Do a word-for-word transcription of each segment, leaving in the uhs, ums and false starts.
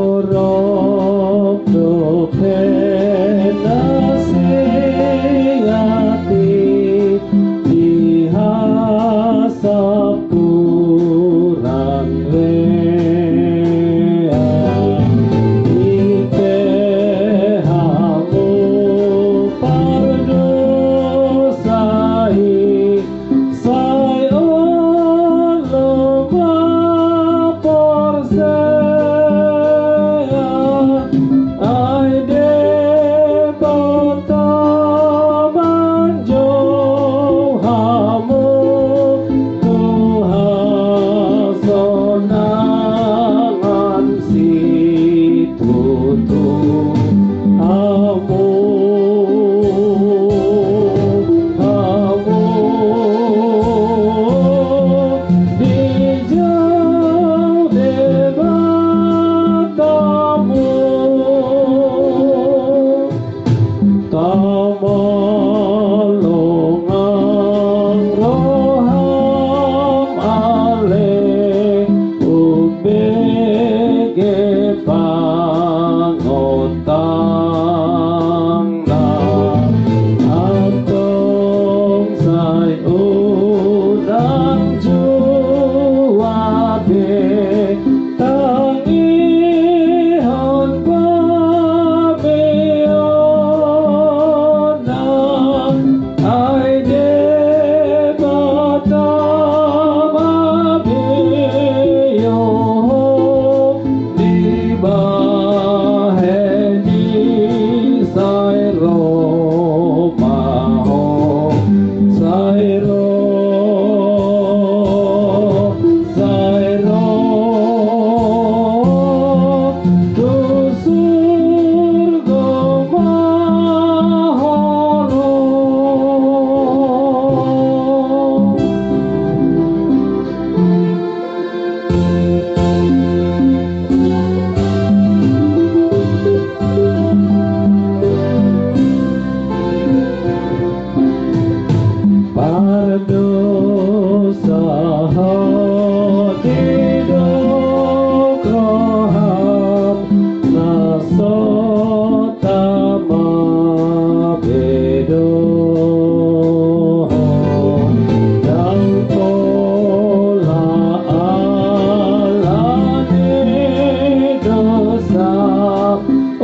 Torop dope na singati di hasampuran lea, i pe hamu pardosa i, sai olo ma porsea, ai Debata manjou hamu tu hasonangan situtu. Hamu, hamu, dijou Debata hamu. Tama longang roham ale, umbege pangontangna. Antong sai unang jua be tangihon pameonna, ai Debata mabiho dibahen i. Sai ro ma ho, sai ro, sai ro tu surgo ma ho ro. Pardosa ho didok roham na so tama be dohot, ndang pola alani dosa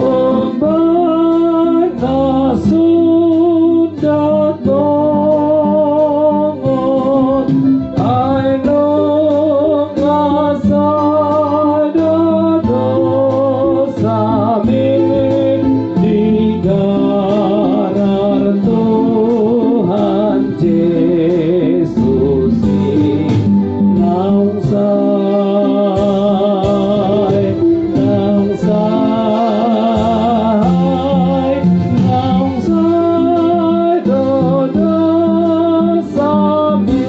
umbahen na sun dodongon, ai nunga sada dosami digarar Tuhan Jesus i. Naung sai, naung sai, naung sai do dosami.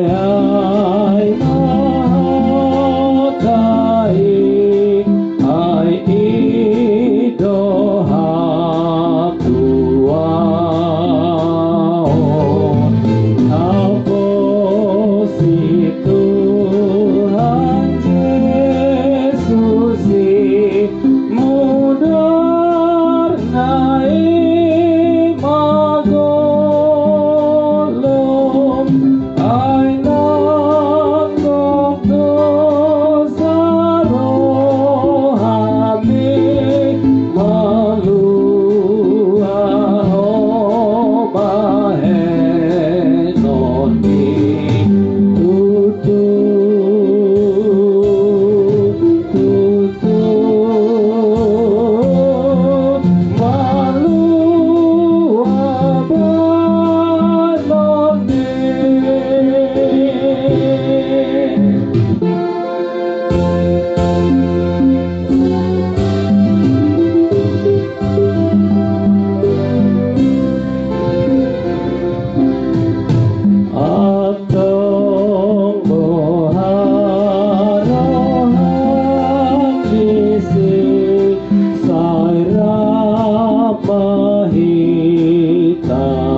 Haporseai ma hata i, ai i do hatuaon. Haposi Tuhan Jesus i, mudarna i ma golo.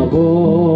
Ago